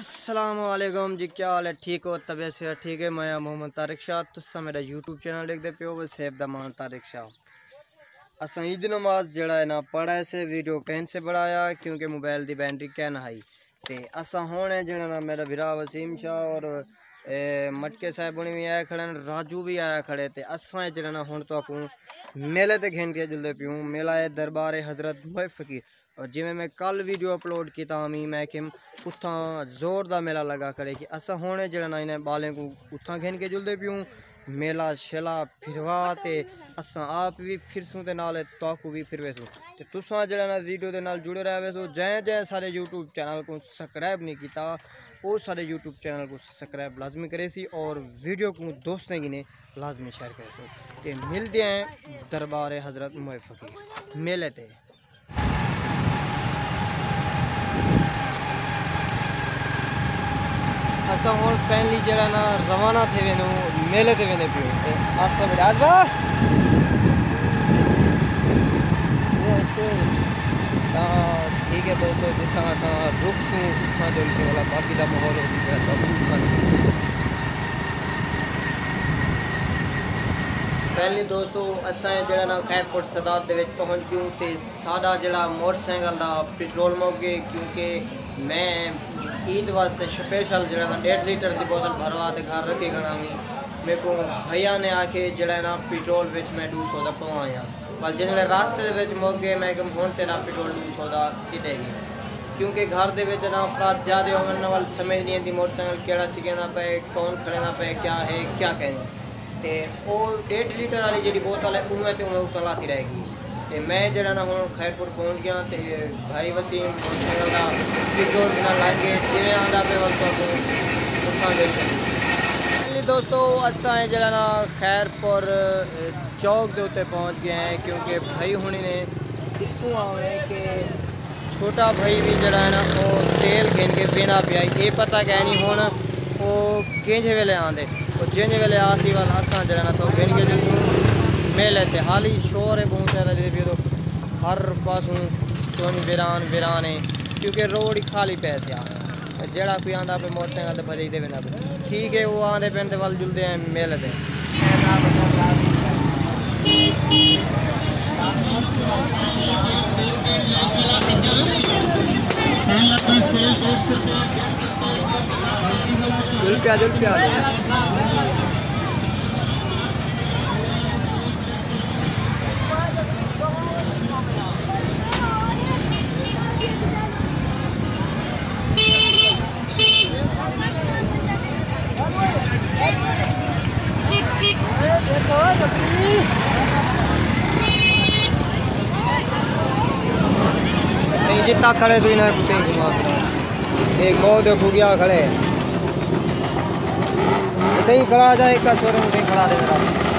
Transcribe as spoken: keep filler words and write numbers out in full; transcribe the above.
السلام علیکم جی، کیا حال ہے؟ ٹھیک ہو؟ طبیعت صحت ٹھیک ہے؟ میں ہاں محمد طارق شاہ، تساں میرا یوٹیوب چینل ݙیکھدے پیو، وسیب دا مان طارق شاہ۔ اساں عید نماز جڑا ہے نا پڑھا ہے سے ویڈیو کہیں سے بڑھایا، کیونکہ موبائل دی بیٹری کہیں نہ ہئی۔ تے اساں ہݨ ہے جڑا نا میرا بھرا وسیم شاہ اور اے مٹکے صاحب ہݨ وی آئے کھڑے ہیں، راجو وی آیا کھڑے۔ تے اساں جڑا نا ہݨ تہاکوں میلے تے گھن کے جلدے پیوں، میلہ ہے دربار حضرت موئے فقیر۔ اور جویں میں کل ویڈیو اپلوڈ کیتا ہمی، میں کہ اتھاں زور دا میلہ لگا کھڑے کہ اساں ہݨ جڑا نا انہیں ٻالیں کوں اتھاں گھن کے جلدے پیوں، میلہ شیلہ پھروا تے اساں آپ وی پھرسوں تے نال تہاکوں وی پھرویسوں۔ تے تساں جڑا نا ویڈیو دے نال جڑے رہ ویسو۔ جیں جیں سارے یوٹیوب چینل کوں سبسکرائب نہیں کیتا، او سارے یوٹیوب چینل کوں سبسکرائب لازمی کریسی اور ویڈیو کوں دوستیں کنے لازمی شیئر کریسو۔ تے ملدے ہیں دربار حضرت موئے فقیر میلے تے۔ اساں ہݨ فائنلی جڑا نا روانہ تھے ویندوں، میلے تے ویندے پیوں۔ تے اساں بڑا با تاں ٹھیک ہے دوستو، جتھاں اساں رکسوں اتھاں جو ان کے والا باقی دا ماحول ہو جائے تو۔ فائنلی دوستو، اساں جڑا نا خیر پور سادات دے وچ پہنچ گیوں تے ساݙا جڑا موٹر سائیکل دا پٹرول مک ڳئے، کیونکہ میں عید واسطے سپیشل جڑا نا ݙیڈھ لیٹر دی بوتل بھروا تے گھر رکھی کھڑا ہمی۔ میکوں بھائیاں نے آکھے جڑا نا پٹرول وچ میں ݙو سو دا پوا آیا، پر جن ویلے راستے دے وچ مک ڳئے، میں کہم ہݨ تیݙا پٹرول ݙو سو دا کݙے ڳئے، کیونکہ گھر دے وچ جݙاں افراد زیادہ ہوون، انہاں ول سمجھ نہیں آندی موٹر سائیکل کیڑھا چکیندا پئے، کون کھڑیندا پئے، کیا ہے کیا کہیں۔ تے او ݙیڈھ لیٹر والی جیڑھی بوتل ہے، اونویں تے اونویں اتاں لاتی رہ ڳئی۔ تے میں جیڑھا نا ہݨ خیر پور پہنچ ڳیاں تے بھائی وسیم موٹر سائیکل دا پٹرول بنا لڳ ڳئے، جیویں آندا پئے ول تہاکوں اتھاں دے۔ فائنلی دوستو، اساں جیڑھا نا خیر پور چوک دے اتے پہنچ ڳئے ہیں، کیونکہ بھائی ہݨی نے اتھوں آوݨے کہ چھوٹا بھائی وی جیڑھا ہے نا، او تیل گھن کے ویندا پیا۔ اے پتہ کائنی ہݨ او کینجھے ویلے آندے۔ او جینجھے ویلے آسی ول اساں جیڑھا نا تھو گھن کے ݙسوں میلے تے۔ حالی شور ہے ٻہوں زیادہ، جیڑھے پیا تو ہر پاسوں سونی ویران ویران ہے، کیونکہ روڈ ہی خالی پئے تھیا۔ جیڑھا کوئی آندا پئے موٹر سائیکل تے بھڄ تے ویندا پئے۔ ٹھیک ہے، او آندے پئن تے ول جلدے ہیں میلے تے۔ جل پیا، جل پیا۔ نہیں، جتنا کھڑے تو انہیں کو کہیں گھما۔ ایک بہت ہے گھگیا کھڑے۔ کہیں کھڑا جائے، ایک کا شوروم کہیں کھڑا دے میرا۔